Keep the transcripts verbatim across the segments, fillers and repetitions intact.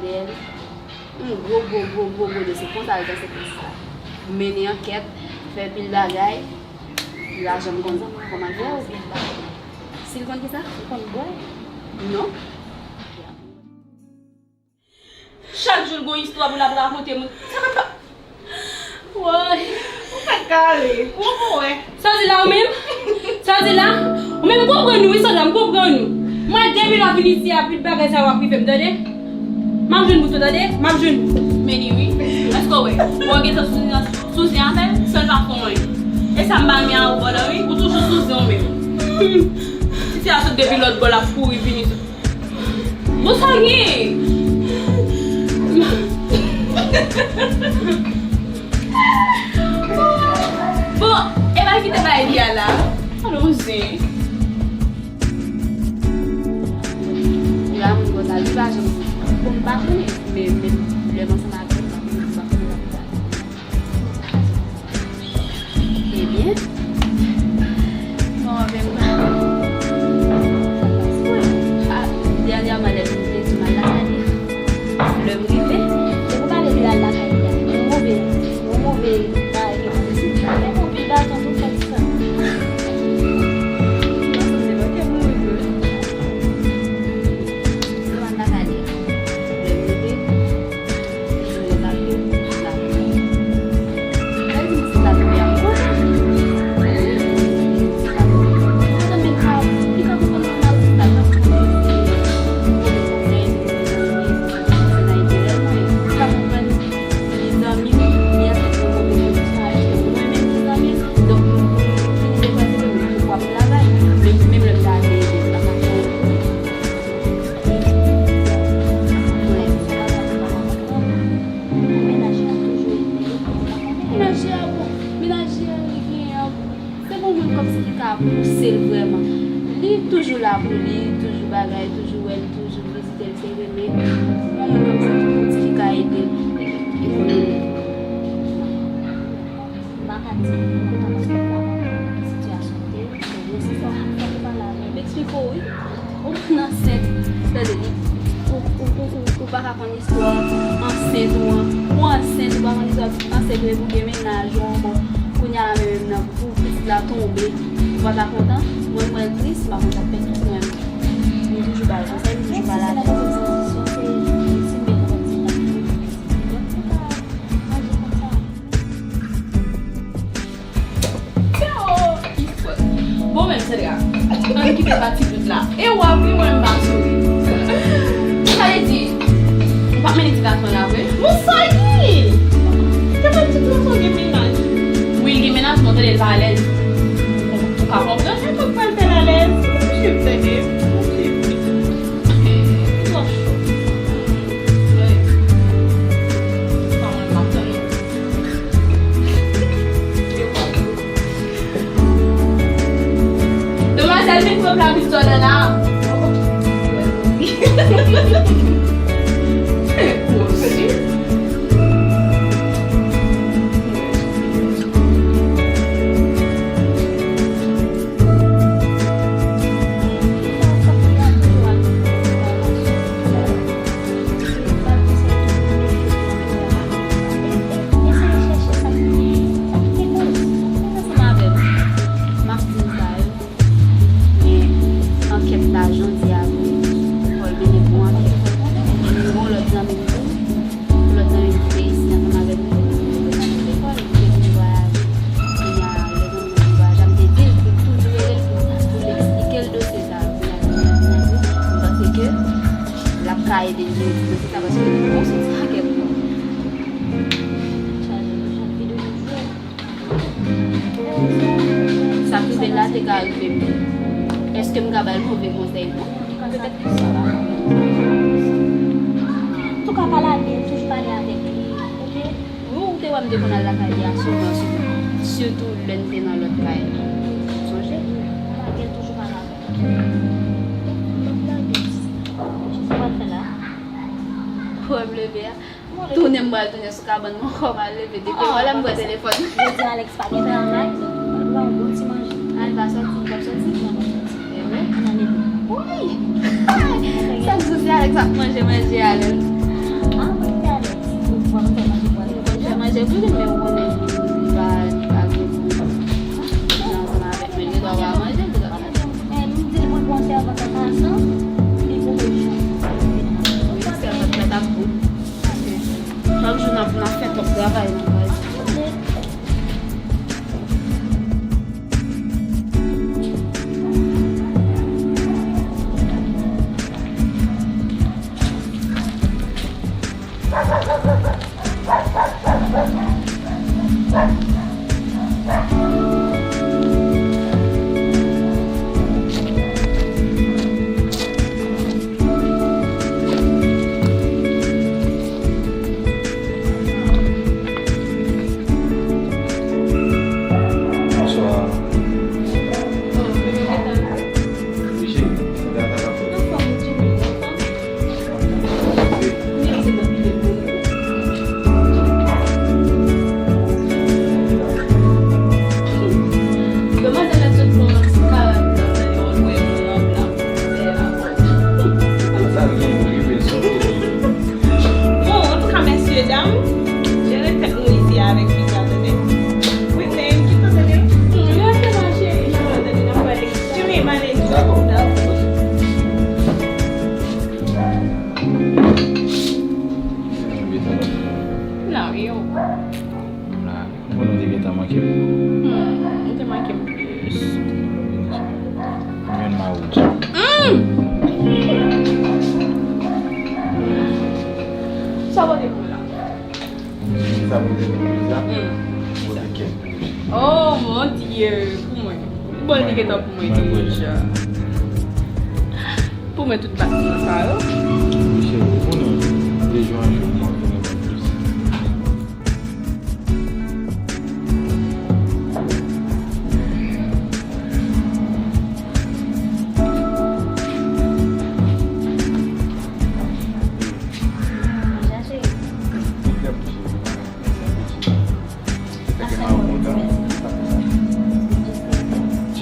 Dèyè li. Yon gwo, gwo, gwo, gwo, gwo dosye. Konsa l danse konsa. Mennen ankèt, fè pil bagay. Li pa janm konn kòman l fè oubyen li pa konn. Si l konn kisa? Li konn bwè? Non. Chak jou l gon istwa pou l ap rakonte moun. Sa pa pa. Woy, ou fèk kare. Ou bon wè. Sa w di la ou menm? Sa w di la? Ou menm m konprann ou wi Sandra, m konprann ou. Mwen depi lè w vin isi a, tout bagay sa yo ap rive m, tande? M ap jwenn bout ou, tande? M ap jwenn bout. Men li wi. Èske w wè? Bon, gentan sou zen, sou zen avè l, san l pa fè anyen. E sa m pa renmen avè w la wi, ou toujou sou zen w menm. Tifi a sot depi lòt bò l ap kouri vini. Bon, sa gen? Bon, e pa kite bay li a la. Alonzi. Yon moun konsa, li pa janm. Bon, m pa konnen, men, men lè m ansanm avè l, m pa konnen, m pa konnen l ap pale. Ebyen, bon, avè m. Ah, dènyèman, lè m te di m al lakay li, lè m rive, se pou pale de al lakay li a. Yon move, yon move bagay ke m te di. Men bon, pi baton tou fè sa. Yon move bagay. Menaj li a bon, menaj li a li genyen an bon. Se bon moun kòmsi ki ka pouse l vrèman. Li toujou la pou li, toujou bagay, toujou wè l, toujou vizite l, se vre, men se bon moun kòmsi ki, ki ka ede l. M pa ka di, m pa ka di, m pa ka di sitiyasyon te, men se sa, fòk ou pale avè l. M eksplike w, wi. Ou konn ansent, tande, li, ou, ou, ou, ou, ou pa ka konn istwa ansent ou an. Ou ansent, ou pa konn istwa ansent ou epi ou gen mennaj ou ankò. Kounye a la menm nan, pou pitit la tonbe, ou pa ta kontan? Mwen, mwen tris, m pa konn sa k fè tout mwen. M toujou pale konsa, m toujou pale avè l. Bon, menm Sandra, ann kite pati dout la. E w ap ri, mwen m pa souri. Sa vle di, ou p ap mennen ti gason la vre? Bon, sa gen? Te fè ti gason gen mennaj. Wi, gen mennaj, mwen tande l pa alèz. Ou pa konprann? E kòk pral fè l alèz. Ou swiv tande. Ou swiv. Twò cho. Wi. Pa mwen, m ap tann ou. Demwazèl, vin pran pla pistòl la. Men ankèt la, jan w di a vre, fò l mennen bon ankèt. M gen yon lòt zanmi m tou, yon lòt zanmi m ki te isi ansanm avèk nou, nou te sot lekòl, nou te vin vwayaje. Kounye a, lè zanmi m vin vwayaje a, m te di l pou l toujou rele l, pou, pou l eksplike l dosye sa a, pou l al jwenn Abinader. M panse ke l ap ka ede l jere ti dosye sa, paske li gon sou ti pakèt non. Sa k rive l la te ka rive m tou. Èske m ka ba l move konsèy? Non, petèt ke sa va. Antouka, pale avè l, toujou pale avèk li, oke? Wi, ou te wè m te konn al lakay li a souvan, souvan. Sitou lè n te nan lòt kay. Sonje? Ou pa gen toujou pale avè l. Ou pral fè la? Pwoblèm leve a. Tounen m pral tounen sou kabann mwen ankò, m al leve depi lè m pran telefòn. Jodi a Alex pa gen travay, m pral ba w yon bon ti manje. A, li pa sòti, li p ap sòti? Non, li p ap sòti. E vre? Ann ale. Wi! Sa k di w si Alex ap manje, manje a lè l Travay nan kay. Bonswa. Wi, cheri. Sa va, sa va, frè? Bon, antouka, mesye dam, jere tèt nou isi avèk piga, tande. Whitney, kite tande. Jere tèt nou, cheri, jere tèt nou, n ap pale. Jimmy, mande. Dakò. Non, yo. M la. Mwen, nou te gentan manke m. Hmm, nou te manke m plis. Mwen, ma ou. Hmm! Sa w pote pou mwen la? Sa pote pou mwen la? Hmm. Pote kèk. Oh, mon Dieu, pou mwen. Bon, li gentan pou mwen deja. Pou mwen, tout bat nan sa yo. Wi, cheri, ou konnen, de jou an jou, mwen konnen mwen plis.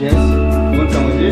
Jess, ou konn sa manje?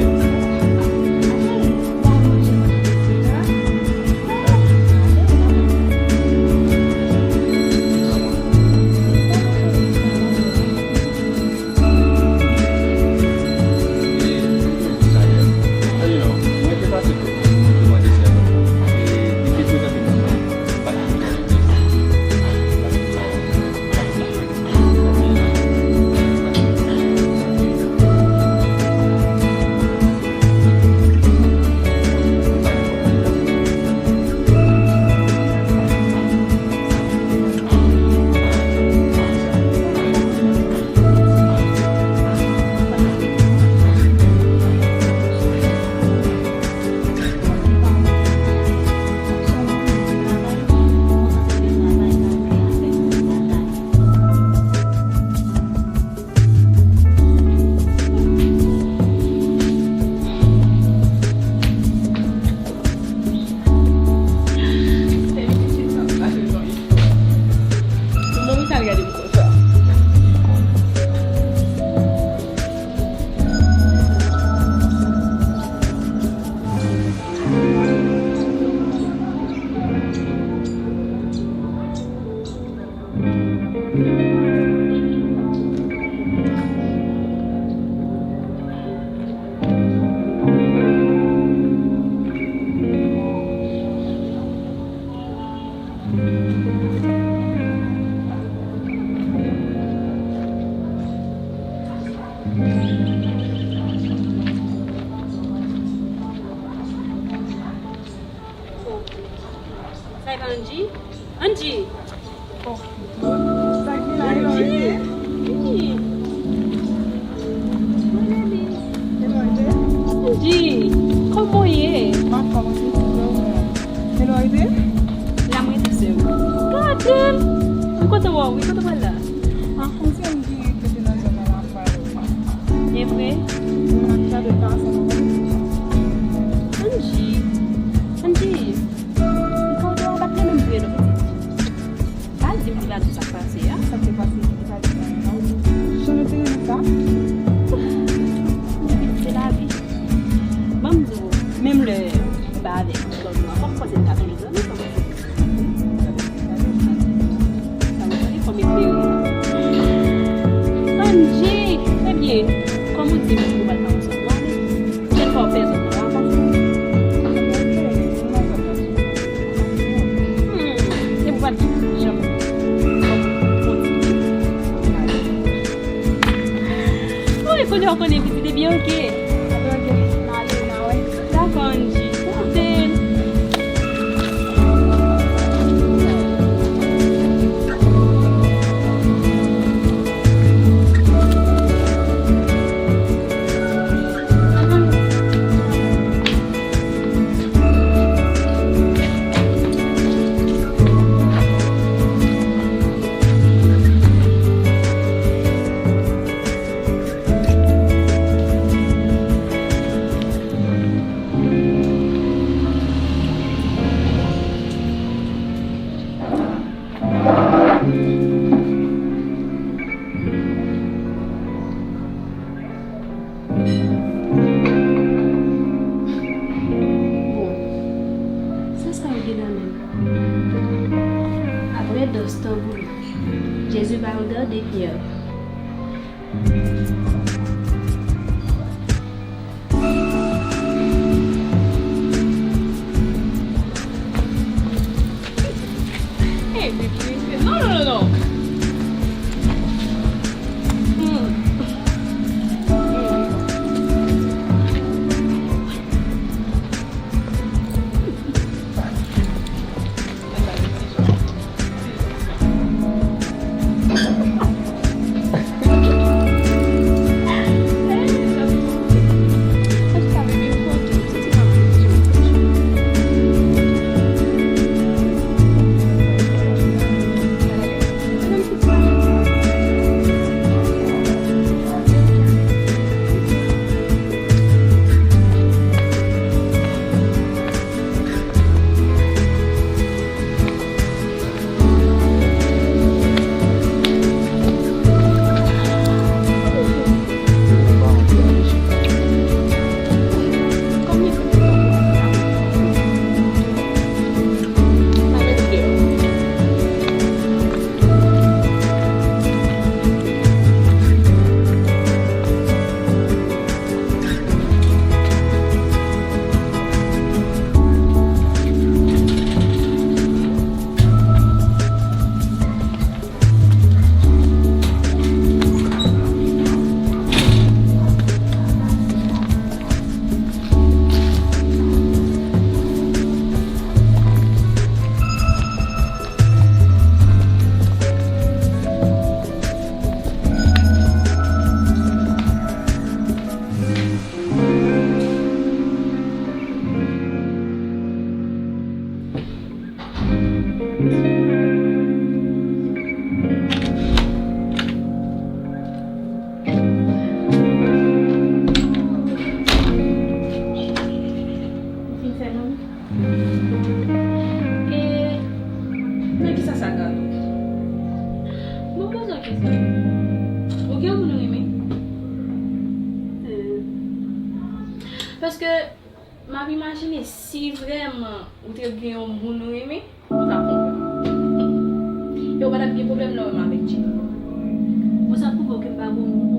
Sa e pa Angie? Angie! Oh. Sa ki la, Eloise? Angie! Wi. Eloise? Angie, kòman w ye? M anfòm, Angie, sister, ou menm? Eloise? La mwen rete, sè m. Gade l! M kontan wè w, wi, kote w pral la? Ah, kòmsi Angie rete nan zòn nan la. E vre? Angie, Angie, m konnen w pa t renmen m vre non, pitit. Pa di m li pa di w sa k pase a. Sa k te pase, li pa di m anyen non. Jan nou te renmen sa. Pitit, se lavi. Ban m di w, menm lè m pa avèk lòt moun an, fò m panse m ka tonbe. Angie, ebyen, kòman w di m pou w al pa ansanm? W ale? Lè w konnen pitit, ebyen, oke. Apre, oke, m ale, m a wè. Dakò, Angie. Tande. Bon, sa sa yo gen nan men l? Apre dòs tanbou, Jezi ba yo dan de pyè. Hey, baby, non, non, non, non. Hmm. Hmm. Ou fin fè nan men? E nan kisa sa gade w? Mwen poze w kesyon. Ou gen moun ou renmen? Hmm. Paske m ap imajine si vrèman ou te gen yon moun ou renmen, ou t ap konprann. E ou pa t ap gen pwoblèm nan w menm avèk Jimmy. Bon, sa pwouve w ke m pa bon moun.